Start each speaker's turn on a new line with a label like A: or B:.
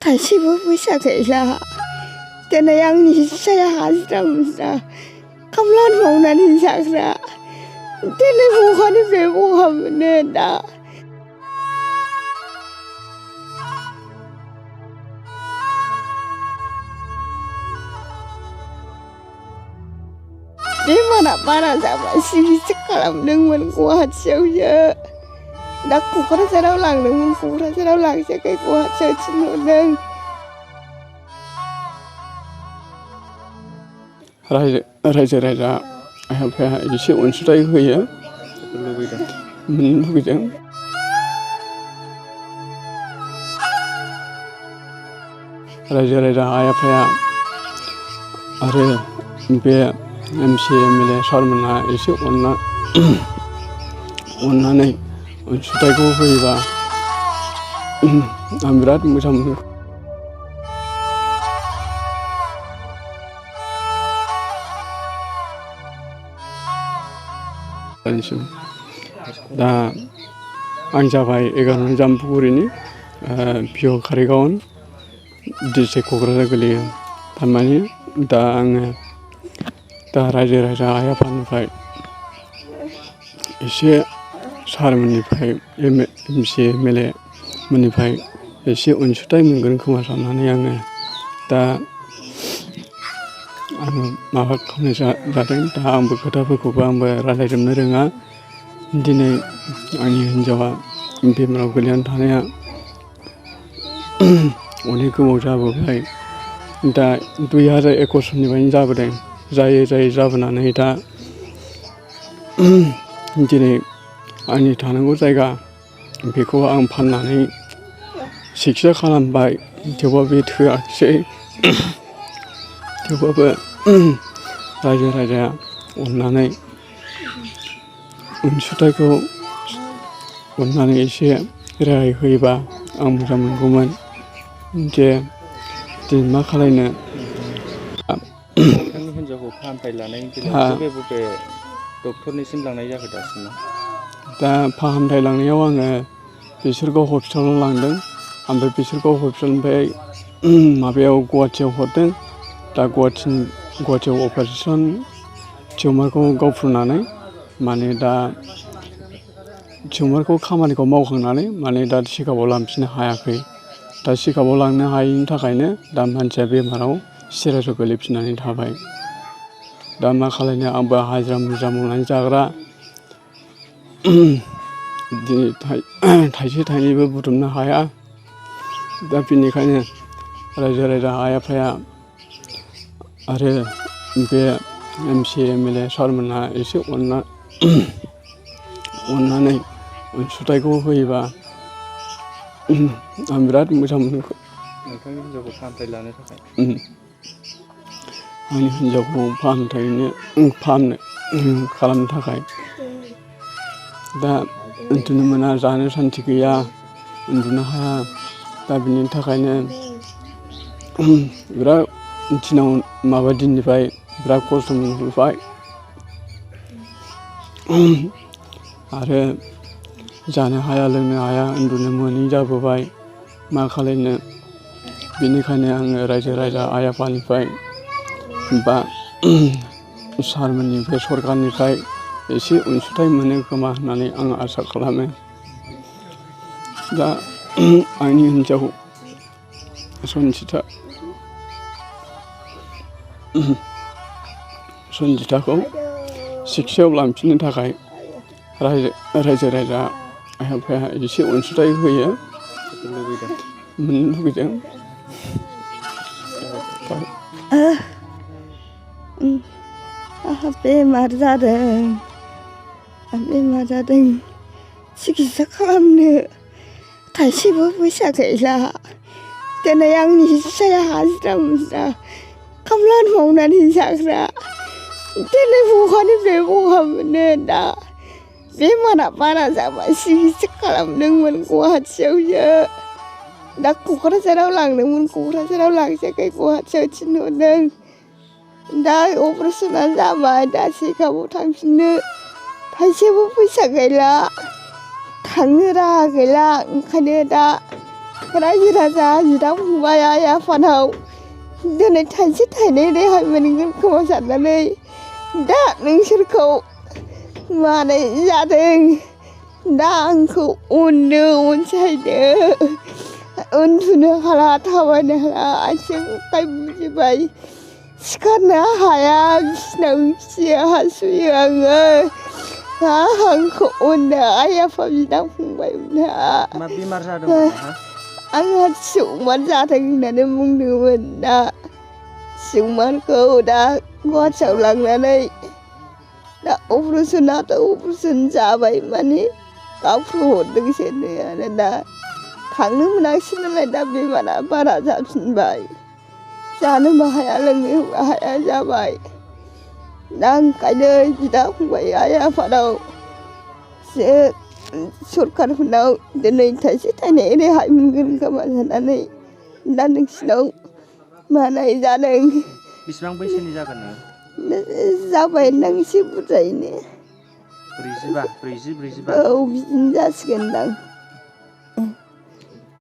A: 다시बो फैसा गैला दिनै आंनि फिसाया हाजिरा मुजिरा खामला मावनानै जाग्रा दिनै बहानिफ्राय बहा मोनो दा बेमारा बारा जाबा सिकित्सा खालामदोंमोन गुवाहाटियावसो दा क'क्राझाराव लांदोंमोन क'क्राझाराव लांजायाखै गुवाहाटियाव थिनहरदों
B: रायजो राजा आइ आफाया एसे अनसुंथाइ होयो मोननो लुबैदों रायजो राजा आइ आफाया आरो बे एमसि एमएलए सारमोनहा एसे अननानै अनसुंथाइखौ होयोबा आं बिराद मोजां मोनो दा आं जाबाय 11 जामफुगुरिनि पिअ कारिगावन डिस्ट्रिक्ट क'क्राझार गोलैयो थारमाने दा आङो दा रायजो राजा आइ आफानिफ्राय एसे सारमोननिफ्राय एमसि एमएलए मोननिफ्राय एसे अनसुंथाइ मोनगोन खोमा साननानै आङो दा आङो माबा खालामनाय जादों दा आंबो खोथाफोरखौबो आंबो रायज्लायजोबनो रोङा दिनै आंनि हिन्जावा बेमाराव गोलैनानै थानाया अनेक गोबाव जाबोबाय दा 2021 सननिफ्रायनो जाबोदों जायै जाबोनानै दा दिनै आंनि थानांगौ जायगा बेखौ आं फाननानै सिकित्सा खालामबाय थेवबो बे थोआखिसै थेवबाबो रायजो राजाया अननानै अनसुंथाइखौ अननानै एसे रेहाय होयोबा आं मोजां मोनगौमोन जे दिनै मा खालायनो
C: नोंथांनि हिन्जावखौ फाहामथाय लानायनि बेलायाव बबे डक्टरनिसिम लांनाय जाखो दासिमाव
B: दा फाहामथाय लांनायाव आङो बिसोरखौ हस्पिटालाव लांदों ओमफ्राय बिसोरखौ हस्पिटालनिफ्राय माबायाव गुवाहाटियाव हरदों दा गुवाहाटियाव अपारेसन टिउमारखौ गावफ्रुनानै माने दा टिउमारखौ खामानिखौ मावखांनानै माने दा चेकआपआव लांफिननो हायाखै दा चेकआपआव लांनो हायैनि थाखायनो दा मानसिया बेमाराव सिरियासआव गोलैफिननानै थाबाय दा मा खालायनो आंबो हाजिरा मुजिरा मावनानै जाग्रा दिनै थाइसे थाइनैबो बुथुमनो हाया दा बेनिखायनो रायजो राजा आइ आफाया आरो बे एमसि एमएलए सारमोनहा एसे अननानै अनसुंथाइखौ होयोबा आं बिराद मोजां मोनो
C: नोंथांनि हिन्जावखौ फाहामथाय लानो थाखाय
B: आंनि हिन्जावखौ फाहामनो खालामनो थाखाय दा उन्दुनो मोना जानो सान्थि गैया उन्दुनो हाया दा बिनि थाखायनो बिराद दिननिफ्राय बिराद खस्थ' मोनबोबाय आरो जानो हाया लोंनो हाया उन्दुनो मोनै जाबोबाय मा खालायनो बेनिखायनो आङो रायजो राजा आइ आफानिफ्राय बा सारमोननिफ्राय सरकारनिफ्राय एसे अनसुंथाइ मोनो खोमा होननानै आं आसा खालामो दा आंनि हिन्जाव सन्जिताखौ सिकित्सायाव लांफिननो थाखाय रायजो राजा आइ आफाया एसे अनसुंथाइ होयो मोननो लुबैदों
A: आंहा बेमार जादों सिकित्सा खालामनो थाइसेबो फैसा गैला दिनै आंनि फिसाया हाजिरा मुजिरा खामला मावनानै जाग्रा दिनै बहानिफ्राय बहा मोनो दा बेमारा बारा जाबा सिकित्सा खालामदोंमोन गुवाहाटियावसो दा क'क्राझाराव लांदोंमोन क'क्राझाराव लांजायाखै गुवाहाटियाव थिनहरदों दा अपारेसना जाबाय दा चेकआपआव थांफिननो थाइसेबो फैसा गैला थांनो राहा गैला ओंखायनो दा रायजो राजा बिदा फंबाय आइ आफानाव दिनै थाइसे थाइनै रेहाय मोनगोन खोमा साननानै दा नोंसोरखौ मानाय जादों। दा आंखौ अनसायदो। उन्दुनो हाला थाबायनो हाला आथिं आखाइ बुजोबबाय सिखारनो हाया बिसिनायाव खियो हासुयो आङो। आंखौ अनदो आइ आफा बिदा फंबायमोनहा।
C: मा बेमार जादोंमोन?
A: आंहा टिउमार जादों होननानै बुंदोंमोन। दा टिउमारखौ दा गुवाहाटियाव लांनानै दा अपारेसन जाबाय माने गावफ्रुहरदोंसोनो आरो दा थांनो मोनाखिसै नालाय दा बेमारा बारा जाफिनबाय। जानोबो हाया लोंनोबो हाया जाबाय। दा ओंखायनो बिदा फंबाय आइ आफानाव सरकारफोरनाव दिनै थाइसे थाइनै रेहाय मोनगोन खोमा साननानै दा नोंसिनाव मानाय जादों।
C: बेसेबां बैसोनि जागोन नों?
A: जाबाय नों एसे बुरजायैनो।
C: 44
A: औ बिदिनो जासिगोनदां।